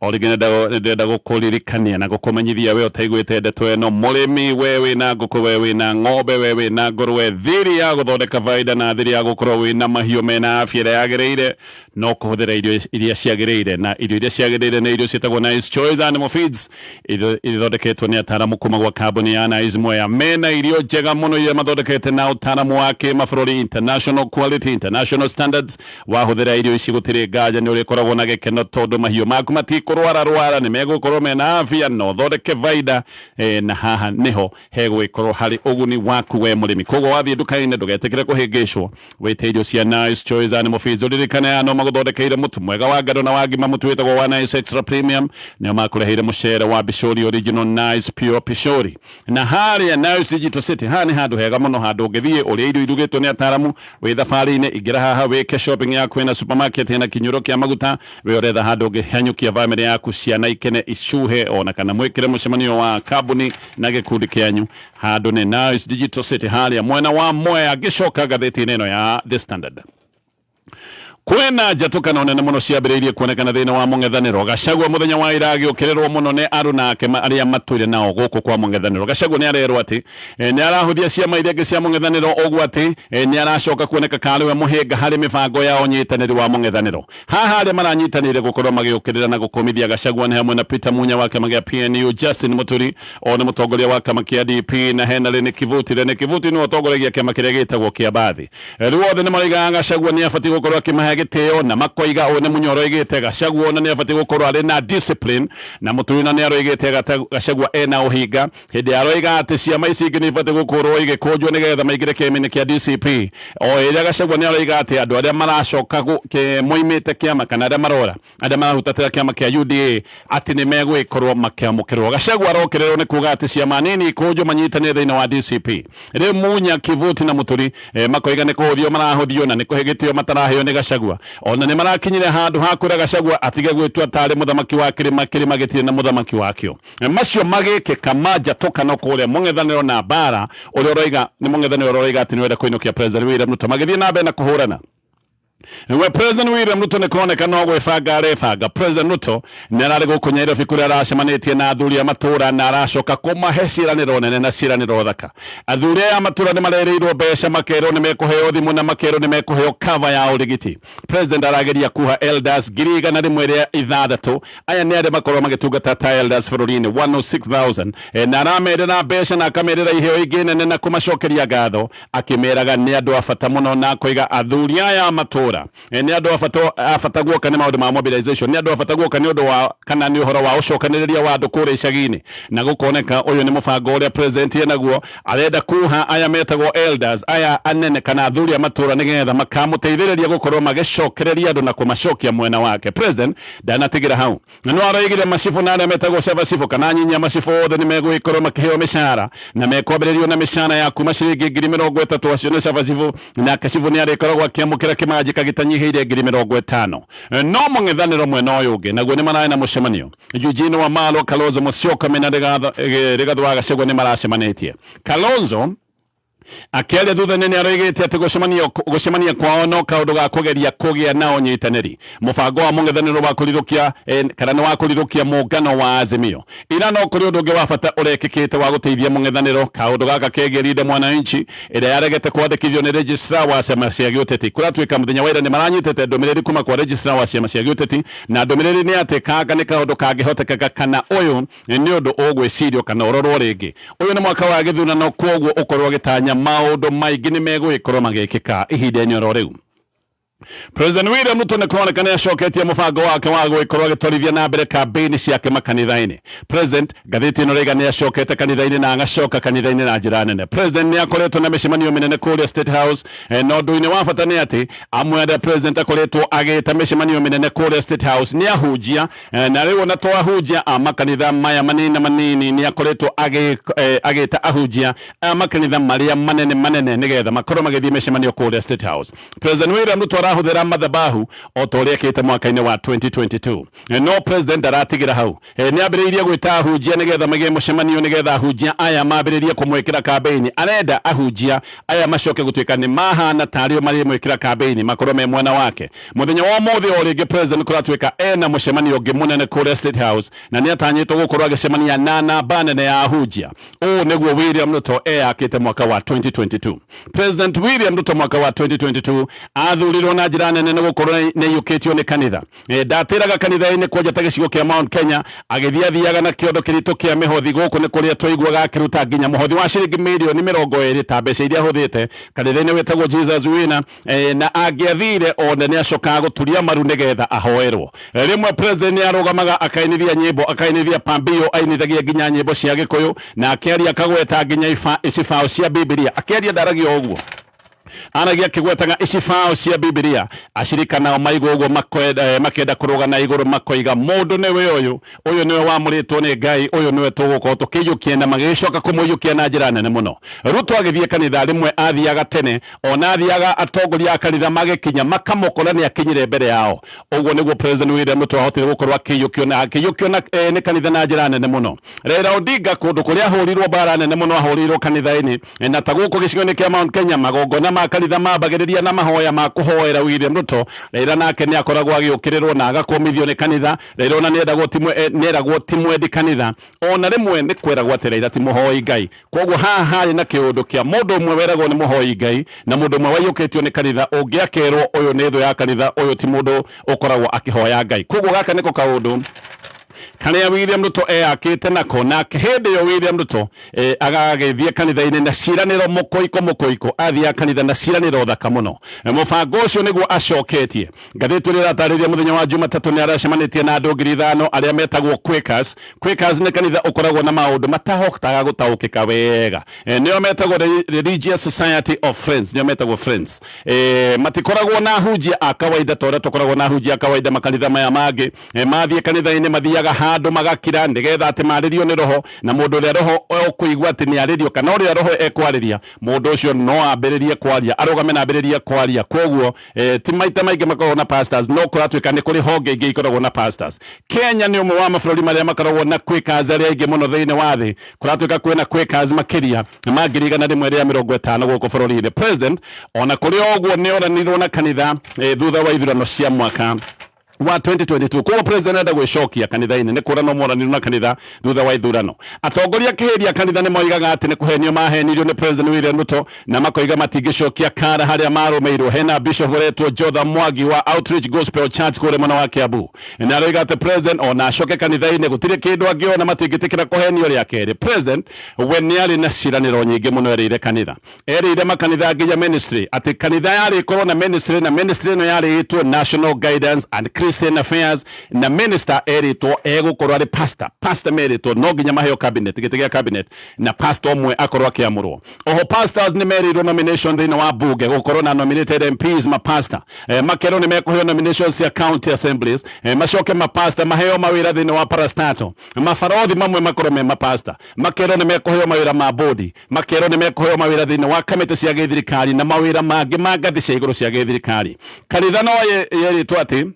Speaker 2: o rĩngĩ nĩndĩrenda gũkũririkania na gũkũmenyithia we ũtaiguĩte ndeto ĩno. Mũrĩmi, we wĩna ngũkũ, we wĩna ng'ombe, we wĩna ngũrwe, thiri ya gũthondeka baida na thiri ya gũkorwo wĩna mahiũ mena afya ĩrĩa yagĩrĩire no kũhũthĩra irio iria ciagĩrĩire, na irio iria ciagĩrĩire nĩ irio ciĩtagwo Nice Choice Animal Feeds, irio ithondeketwo nĩ ataaramu kuma gwa kambuni ya Nice Mwea. Mena irio njega mũno iria mathondekete na ũtaaramu wa kĩmabũrũri, international quality, international standards. Wahũthĩra irio ici, gũtirĩ nganja nĩ ũrĩkoragwo na gĩkeno, tondũ mahiũ maku matikũrwara rwara, nĩ megũkorwo mena afya na ũthondeke baida. Na haha nĩho hegũgĩkorwo harĩ ũguni waku we mũrĩmi. Koguo wathiĩ nduka-inĩ, ndũgetĩkĩre kũhĩngĩcwo, wĩte irio cia Nice Choice Animal Feeds. Ũririkane aya no magũthondekeire mũtu mwega wa ngano na wa ngima, mũtu wĩtagwo wa Nice Extra Premium. Nĩo makũreheire mũcere wa Bishori Original, Nice Pure Pishori. Na harĩa Nice Digital City, haha nĩ handũ hega mũno, handũ ũngĩthiĩ ũrĩa irio irugĩtwo nĩ ataaramu. Wĩ thabarĩ-inĩ, ingĩra haha wĩke shopping yaku. Ĩna supermarket, ĩna kinyũro kĩa maguta. We ũretha handũ ũngĩhanyũkia bamĩrĩ yaku, ciana ikene icuhe, ona kana mwĩkĩre mũcemanio wa kambuni na gĩkundi kĩanyu, handũ nĩ Nice Digital City harĩa mwena wa Mwea. Ngĩcoka ngathĩti-inĩ ĩno ya The Standard, kwĩna njatũkano nene mũno ciambĩrĩirie kuonekana thĩinĩ wa mũng'ethanĩro. Gachagua mũthenya wa ira agĩũkĩrĩrwo mũno nĩ aruna ake arĩa matũire nao gũkũ kwa mũng'ethanĩro. Gachagua nĩ arerwo atĩ nĩ arahũthia ciama iria ingĩ cia mũng'ethanĩro, ũguo atĩ nĩ aracoka kuoneka karĩ we mũhĩnga harĩ mĩbango ya ũnyitanĩri wa mũng'ethanĩro. Haha arĩa maranyitanĩire gũkorwo magĩũkĩrĩra na gũkũmithia Gachagua nĩ hamwe na Peter Munya wa kĩama gĩa PNU, Justin Muturi o nĩ mũtongoria wa kĩama kĩa DP, na hena Rene Kivuti. Rene Kivuti nĩwe ũtongoragia kĩama kĩrĩa gĩtagwo kĩa Bathi. Rĩu othe nĩ maroigaga Gachagua nĩ abatiĩ gũkorwo akĩmahe gĩtĩo, na makoiga ũũ nĩ Munya ũroigĩte Gachagua ona nĩ abatiĩ gũkorwo arĩ na discipline, na Muturi na nĩ aroigĩte Gachagua ena ũhinga hĩndĩ aroiga atĩ ciama ici ingĩ nĩ ibatiĩ gũkorwo igĩkũnjwo nĩgetha maingĩre kĩama-inĩ kĩa DCP. O ĩrĩa Gachagua nĩ aroiga atĩ andũ arĩa maracoka moimĩte kĩama, kana arĩa marora, arĩa marahutatĩra kĩama kĩa UDA, atĩ nĩ megũgĩkorwo makĩamũkĩrwo. Gachagua arokĩrĩrwo nĩ kuga atĩ ciama nini ikũnjwo manyitanĩre thĩinĩ wa DCP. Rĩu Munya, Kivuti na Muturi makoiga nĩ kũhũthio marahũthio na nĩ kũhe gĩtĩo mataraheo nĩ Gachagua. Ona nĩ marakinyire handũ ha kwĩra Gachagua atige gwĩtua tarĩ mũthamaki wa kĩrĩma, kĩrĩma gĩtirĩ na mũthamaki wakĩo. Macio magĩkĩka manjatũkano kũrĩa mũng'ethanĩro na mbara, ũrĩa ũroiga nĩ mũng'ethanĩro ũroiga atĩ nĩ ũrenda kũinũkia President William Ruto, magĩthiĩ na mbere na kũhũrana. We President William Ruto nĩ kũroneka no gwĩbanga arebanga. President Ruto nĩ ararĩ gũkũ Nairobi kũrĩa aracemanĩtie na athuri a matũra, na aracoka kũmahe ciĩranĩro nene na ciĩranĩro thaka. Athuri aya a matũra nĩ marerĩirwo mbeca, makerwo nĩ mekũheo thimũ na makerwo nĩ mekũheo cover ya ũrigiti. President arageria kuha elders 106,000. Aya nĩ arĩa makorwo magĩtungata ta elders bũrũri-inĩ, 106,000. Na aramerĩra mbeca na akamerĩra iheo ingĩ nene na kũmacokeria ngatho, akĩmeraga nĩ andũ a bata mũno, na akoiga athuri aya a matũra nĩ andũ a bata guoka nĩ maũndũ ma mobilization, nĩ andũ a bata guoka nĩ ũndũ wa kana nĩ ũhoro wa ũcokanĩrĩria wa andũ kũrĩa icagi-inĩ. Na gũkoneka ũyũ nĩ mũbango ũrĩa president enaguo, arenda kuha aya metagwo elders, aya anene kana athuri a matũra, nĩgetha makamũteithĩrĩria gũkorwo magĩcokereria andũ na kũmacokia mwena wake. President ndanatigĩra hau, na no aroigire macibũ na arĩa metagwo caba cibũ kana nyinya macibũ othe nĩ megũgĩkorwo makĩheo mĩcara na mekwambĩrĩrio na mĩcara ya kuma ciringi 30,000. Acio nĩ caba cibũ, nake cibũ nĩ arĩkoragwo akĩamũkĩra kĩmanjĩka gĩtanyihĩire 50,000. No mũng'ethanĩro mwena ũyũ ũngĩ naguo nĩ mararĩ na mũcemanio. Eugene Wamalwa, Kalonzo Musyoka mena Rigathi wa Gachagua nĩ maracemanĩtie. Kalonzo akĩaria thutha-inĩ nĩ aroigĩte atĩ gũcemania kwao no kaũndũ ga kũgeria kũgĩa na ũnyitanĩri, mũbango wa mũng'ethanĩro wa kũrirũkia kana nĩ wa kũrirũkia mũngano wa Azimio. Ira no kũrĩ ũndũ ũngĩ wa bata ũrekĩkĩte wa gũteithia mũng'ethanĩro, kaũndũ gaka kegiĩ Linda Mwananchi ĩrĩa yaregete kwandĩkithio nĩ registrar wa ciama cia gĩũteti. Kũratuĩka mũthenya wa ira nĩ maranyitĩte ndũmĩrĩri kuma kwa registrar wa ciama cia gĩũteti, na ndũmĩrĩri nĩ atĩ kanga nĩ kaũndũ kangĩhotekeka, kana ũyũ nĩ ũndũ ũgwĩcirio kana ũrorwo rĩngĩ. Ũyũ nĩ mwaka wa gĩthurano, kwoguo ũkorwo ũgĩtanya maũndũ maingĩ nĩ megũgĩkorwo magĩkĩka ihinda-inĩ oro rĩu. President William Ruto nĩ kũroneka nĩ acoketie mũbango wake wa gũgĩkorwo agĩtwarithia na mbere kambĩini ciake makanitha-inĩ. President ngathĩti ĩno rĩga nĩ acokete kanitha-inĩ na agacoka kanitha-inĩ na njĩra nene. President nĩ akoretwo na mĩcemanio mĩnene kũrĩa State House, na ũndũ-inĩ wa bata nĩ atĩ amwe arĩa President akoretwo agĩta mĩcemanio mĩnene kũrĩa State House nĩ ahunjia, na rĩu ona to ahunjia a makanitha maya manini manini, nĩ akoretwo agĩta ahunjia a makanitha marĩa manene manene nĩgetha makorwo magĩthiĩ mĩcemanio kũrĩa State House. President William Ruto arahũthĩra mathabahu o ta ũrĩa ekĩte mwaka-inĩ wa 2022. No president ndaratigira hau. Nĩ ambĩrĩirie gwĩta ahunjia nĩgetha magĩe mũcemanio, nĩgetha ahunjia aya mambĩrĩrie kũmwĩkĩra kambĩini. Arenda ahunjia aya macoke gũtuĩka nĩ mahana tarĩo marĩmwĩkĩra kambĩini, makorwo me mwena wake. Mũthenya wa ũmũthĩ o rĩngĩ president kũratuĩka ena mũcemanio ũngĩ mũnene kũrĩa State House, na nĩ atanyĩtwo gũkorwo agĩcemania na namba nene ya ahunjia. Ũũ nĩguo William Ruto eyakĩte mwaka wa 2022. President William Ruto mwaka wa 2022 athurirwo na njĩra nene nĩ gũkorwo nĩ aiyũkĩtio nĩ kanitha. Ndatĩraga kanitha-inĩ kwanja ta gĩcigo kĩa Mount Kenya, agĩthiĩ athiaga na kĩondo kĩritũ kĩa mĩhothi. Gũkũ nĩ kũrĩa twaiguaga akĩruta nginya mũhothi wa ciringi mirioni 20 ta mbeca iria ahũthĩte kanitha-inĩ wĩtagwo Jesus Winner. Na angĩathire ona nĩ acokaga gũturia maru nĩgetha ahoerwo. Rĩmwe president nĩ arũgamaga akainithia nyĩmbo, akainithia pambio, ainithagia nginya nyĩmbo cia Gĩkũyũ, na akĩaria akagweta nginya icibaũ cia Bibilia. Akĩaria ndaragia ũguo, aragia akĩgwetaga icibaũ cia Bibilia. Acirika nao maigua ũguo makenda kũrũga na igũrũ, makoiga mũndũ nĩwe ũyũ, ũyũ nĩwe wamũrĩtwo nĩ Ngai, ũyũ nĩwe tũgũkorwo tũkĩiyũkia, na magĩcoka kũmũiyũkia na njĩra nene mũno. Ruto agĩthiĩ kanitha rĩmwe athiaga tene, ona athiaga atongoria a kanitha magĩkinya makamũkora nĩ akinyire mbere yao. Ũguo nĩguo President William Ruto ahotire gũkorwo akĩiyũkio na akĩiyũkio na nĩ kanitha na njĩra nene mũno. Raila Odinga kũndũ kũrĩa ahũrirwo mbara nene mũno ahũrĩirwo kanitha-inĩ, na ta gũkũ gĩcigo-inĩ kĩa Mount Kenya magongona ma kanitha mambagĩrĩria na mahoya ma kũhoera William Ruto. Raila nake nĩ akoragwo agĩũkĩrĩrwo na agakũmithio nĩ kanitha. Raila ona nĩeragwo ti mwendi kanitha, ona rĩmwe nĩ kweragwo atĩ Raila ti mũhoi Ngai. Koguo haha harĩ na kĩũndũ kĩa mũndũ ũmwe weragwo nĩ mũhoi Ngai na mũndũ ũmwe waiyũkĩtio nĩ kanitha, ũngĩ akerwo ũyũ nĩ thũ ya kanitha, ũyũ ti mũndũ ũkoragwo akĩhoya Ngai. Koguo gaka nĩko kaũndũ karĩa William Ruto eyakĩte nako. Nake hĩndĩ ĩyo William Ruto agagĩthiĩ kanitha-inĩ na ciĩranĩro mũkũiko mũkũiko, athiaga kanitha na ciĩranĩro thaka mũno. Mũbango ũcio nĩguo acoketie. Ngathĩti ĩrĩa ĩratarĩria mũthenya wa Jumatatũ nĩ aracemanĩtie na andũ 5,000 arĩa metagwo Quakers. Quakers nĩ kanitha ũkoragwo na maũndũ matahotaga gũtaũkĩka wega. Nĩo metagwo Religious Society of Friends, nĩo metagwo Friends. Matikoragwo na ahunjia a kawaida ta ũrĩa tũkoragwo na ahunjia a kawaida makanitha maya mangĩ. Mathiĩ kanitha-inĩ mathiaga handũ magakira nĩgetha atĩ marĩrio nĩ roho, na mũndũ ũrĩa roho ũkũigua atĩ nĩ arĩrio kana ũrĩa roho ekwarĩria, mũndũ ũcio no ambĩrĩrie kwaria, arũgame na ambĩrĩrie kwaria. Koguo ti maita maingĩ makoragwo na pastors, no kũratuĩka nĩ kũrĩ honge ingĩ ikoragwo na pastors. Kenya nĩ ũmwe wa mabũrũri marĩa makoragwo na Quakers arĩa aingĩ mũno thĩinĩ wa thĩ. Kũratuĩka kwĩna Quakers makĩria ma 150,000 gũkũ bũrũri-inĩ. President ona kũrĩ ũguo nĩ oranirwo na kanitha thutha wa ithurano cia mwaka wa 2022. Koguo president enda gwĩcokia kanitha-inĩ nĩ kũranwo moranirwo na kanitha thutha wa ithurano. Atongoria kĩhĩria kanitha nĩ moigaga atĩ nĩ kũhenio mahenirio nĩ President William Ruto, na makoiga matingĩcokia kara harĩa marũmĩirwo. Hena bishop ũretwo Jotham Mwangi wa Outreach Gospel Church kũrĩa mwena wa Kiambu, na aroiga atĩ president ona acoke kanitha-inĩ gũtirĩ kĩndũ angĩona, matingĩtĩkĩra kũhenio rĩa kerĩ. President we nĩ arĩ na ciĩranĩro nyingĩ mũno erĩire kanitha, erĩire makanitha nginya ministry, atĩ kanitha yarĩ ĩkorwo na ministry, na ministry ĩno yarĩ ĩtwo National Guidance and Christian Affairs, na minister erĩtwo egũkorwo arĩ pastor. Pastor merĩtwo no nginya maheo cabinet, gĩtĩ gĩa cabinet, na pastor ũmwe akorwo akĩamũrwo. Oho pastors nĩ merĩirwo nomination thĩinĩ wa bunge, gũkorwo na nominated MPs mapastor. Makerwo nĩ mekũheo nominations cia county assemblies. Macoke mapastor maheo mawĩra thĩinĩ wa parastato, mabarothi mamwe makorwo me mapastor, makerwo nĩ mekũheo mawĩra ma bodi, makerwo nĩ mekũheo mawĩra thĩinĩ wa kamĩtĩ cia gĩthirikari na mawĩra mangĩ ma ngathĩ cia igũrũ cia gĩthirikari. Kanitha no yerĩtwo atĩ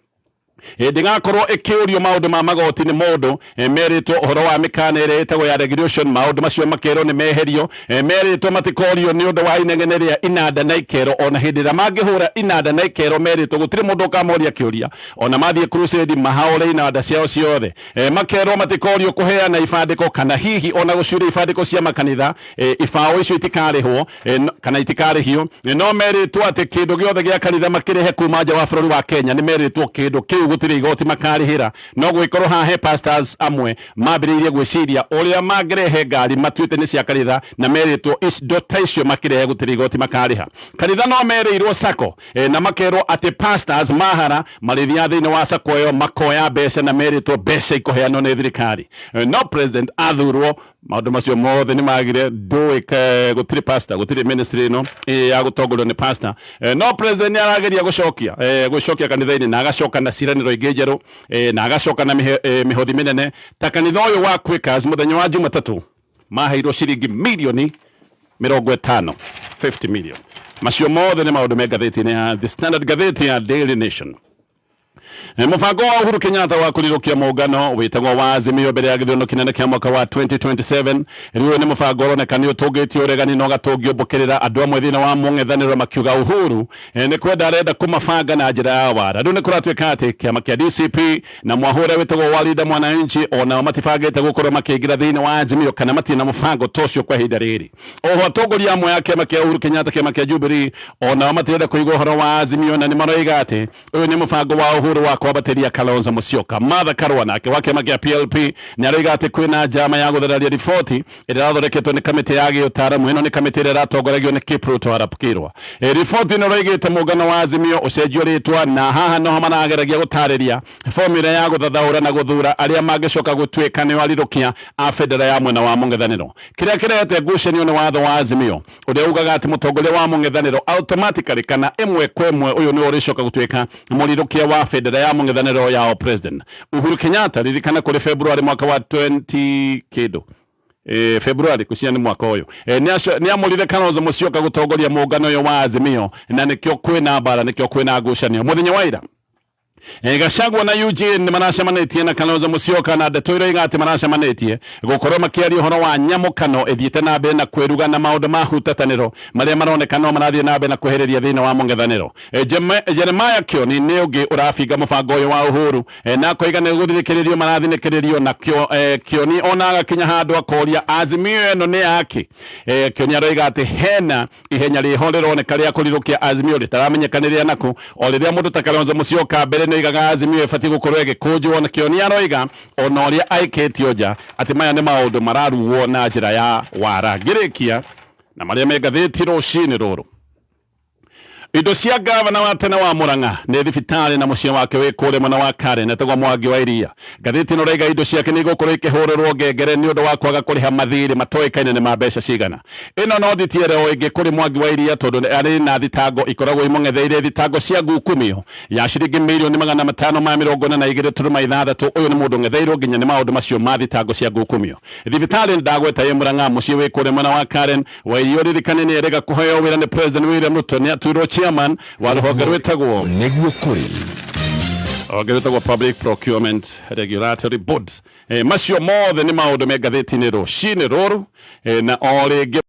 Speaker 2: ndĩgakorwo ĩkĩũrio maũndũ ma magoti nĩ mũndũ. Merĩtwo ũhoro wa mĩkana ĩrĩa ĩtagwo ya regulation, maũndũ macio makerwo nĩ meherio. Merĩtwo matikorio nĩ ũndũ wa inegene rĩa inanda na ikero, ona hĩndĩ ĩrĩa mangĩhũra inanda na ikero merĩtwo gũtirĩ mũndũ ũkamoria kĩũria, ona mathiĩ crusade mahaũre inanda ciao ciothe. Makerwo matikorio kũheana ibandĩko kana hihi ona gũcuria ibandĩko cia makanitha, ibaũ icio itikarĩhwo, kana itikarĩhio. No merĩtwo atĩ kĩndũ gĩothe gĩa kanitha makĩrehe kuma nja wa bũrũri wa Kenya nĩ merĩtwo kĩndũ kĩu Rĩu gũtirĩ igoti makarĩhĩra, no gwĩkorwo haha he pastors amwe mambĩrĩirie gwĩciria ũrĩa mangĩrehe ngari matuĩte nĩ cia kanitha na merĩtwo indo ta icio makĩrehe gũtirĩ igoti makarĩha. Kanitha no merĩirwo sacco na makerwo atĩ pastors mahara marĩthiaga thĩinĩ wa sacco ĩyo makoya mbeca, na merĩtwo mbeca ikũheanwo nĩ thirikari. No president athurwo, maũndũ macio mothe nĩ magire ndũĩ. Gũtirĩ pastor, gũtirĩ ministry ĩno ya gũtongorio nĩ pastor. No president nĩ arageria gũcokia kanitha-inĩ, na agacoka na ciĩranĩro ingĩ njerũ, na agacoka na mĩhothi mĩnene, ta kanitha ũyũ wa Quakers mũthenya wa Jumatatũ maheirwo ciringi mirioni 50, 50 million. Macio mothe nĩ maũndũ me ngathĩti-inĩ ya The Standard. Ngathĩti ya Daily Nation. Mũbango wa Uhuru Kenyatta wa kũrirũkia mũngano wĩtagwo wa Azimio mbere ya gĩthurano kĩnene kĩa mwaka wa 2027 rĩu nĩ mũbango ũroneka nĩ ũtũngĩtie ũregani na ũgatũngio mbũkĩrĩra andũ amwe thĩinĩ wa mũng'ethanĩro, makiuga Uhuru nĩ kwenda arenda kũmabanga na njĩra ya wara. Rĩu nĩ kũratuĩka atĩ kĩama kĩa DCP na mwahũ ũrĩa wĩtagwo wa Linda Mwananchi onao matibangĩte gũkorwo makĩingĩra thĩinĩ wa Azimio, kana matirĩ na mũbango ta ũcio kwa ihinda rĩrĩ. Oho atongoria amwe a kĩama kĩa Uhuru Kenyatta, kĩama kĩa Jubilee, onao matirenda kũigua ũhoro wa Azimio, na nĩ maroiga atĩ ũyũ nĩ mũbango wa Uhuru wa kwambatĩria Kalonzo Musyoka. Martha Karua nake wa kĩama kĩa PLP nĩ aroiga atĩ kwĩna njama ya gũthararia riboti ĩrĩa ĩrathondeketwo nĩ kamĩtĩ ya gĩũtaaramu. Ĩno nĩ kamĩtĩ ĩrĩa ĩratongoragio nĩ Kipruto arap Kirwa. Riboti ĩno ĩroigĩte mũngano wa Azimio ũcenjio rĩtwa, na haha noho marageragia gũtarĩria formula ya gũthathaũra na gũthura arĩa mangĩcoka gũtuĩka nĩo arirũkia a bendera ya mwena wa mũng'ethanĩro. Kĩrĩa kĩrehete ngucanio nĩ watho wa Azimio ũrĩa ugaga atĩ mũtongoria wa mũng'ethanĩro automatically, kana ĩmwe kwa ĩmwe, ũyũ nĩwe ũrĩcoka gũtuĩka mũrirũkia wa bendera ya mũng'ethanĩro yao president Uhuru Kenyatta. Ririkana kũrĩ February mwaka wa 20 kĩndũ, February kucia nĩ mwaka ũyũ, nĩ amũrire Kalonzo Musyoka gũtongoria mũngano ũyũ wa Azimio, na nĩkĩo kwĩna mbara, nĩkĩo kwĩna ngucanio. Mũthenya wa ira Gachagua na Eugene nĩ maracemanĩtie na Kalonzo Musyoka, na ndeto iroiga atĩ maracemanĩtie gũkorwo makĩaria ũhoro wa nyamũkano ĩthiĩte na mbere na kwĩruga na maũndũ ma hutatanĩro marĩa maroneka no marathiĩ na mbere na kwehereria thĩinĩ wa mũng'ethanĩro. Jeremiah Kioni nĩ ũngĩ ũrabinga mũbango ũyũ wa Uhuru, na akoiga nĩ gũthinĩkĩrĩrio marathinĩkĩrĩrio na Kioni ona agakinya handũ akoria Azimio ĩno nĩ yake. Kioni aroiga atĩ hena ihenya rĩho rĩroneka rĩa kũrirũkia Azimio rĩtaramenyeka nĩ rĩa nakũ, o rĩrĩa mũndũ ta Kalonzo Musyoka mbere nĩ oigaga Azimio ĩbatiĩ gũkorwo ĩgĩkũnjwo, na Kioni aroiga ona ũrĩa aikĩtio nja atĩ maya nĩ maũndũ mararugwo na njĩra ya wara. Ngĩrĩkia na marĩa me ngathĩti rũcinĩ rũrũ, indo cia gavana wa tene wa Murang'a nĩ thibitarĩ na mũciĩ wake wĩ kũrĩa mwena wa Karen etagwo Mwangi wa Iria. Ngathĩti ĩno ĩraiga indo ciake nĩ igũkorwo ikĩhũrĩrwo ngengere nĩ ũndũ wa kwaga kũrĩha mathirĩ matoĩkaine nĩ ma mbeca cigana. Ĩno no nditiere o ĩngĩ kũrĩ Mwangi wa Iria, tondũ arĩ na thitango ikoragwo imũng'etheire, thitango cia ngukumio ya ciringi 542.6 mirioni. Ũyũ nĩ mũndũ ng'etheirwo nginya nĩ maũndũ macio ma thitango cia ngukumio. Thibitarĩ ndagweta ĩ Murang'a, mũciĩ wĩ kũrĩa mwena wa Karen. Wa Iria, ũririkane nĩ erĩga kũheo wĩra nĩ President William Ruto, nĩ atuirwo chairman wa rũhonge rwĩtagwo
Speaker 4: Nĩguo kũrĩ.
Speaker 2: Rũhonge rwĩtagwo Public Procurement Regulatory Board. Macio mothe nĩ maũndũ me ngathĩti-inĩ rũcinĩ rũrũ, na o rĩngĩ.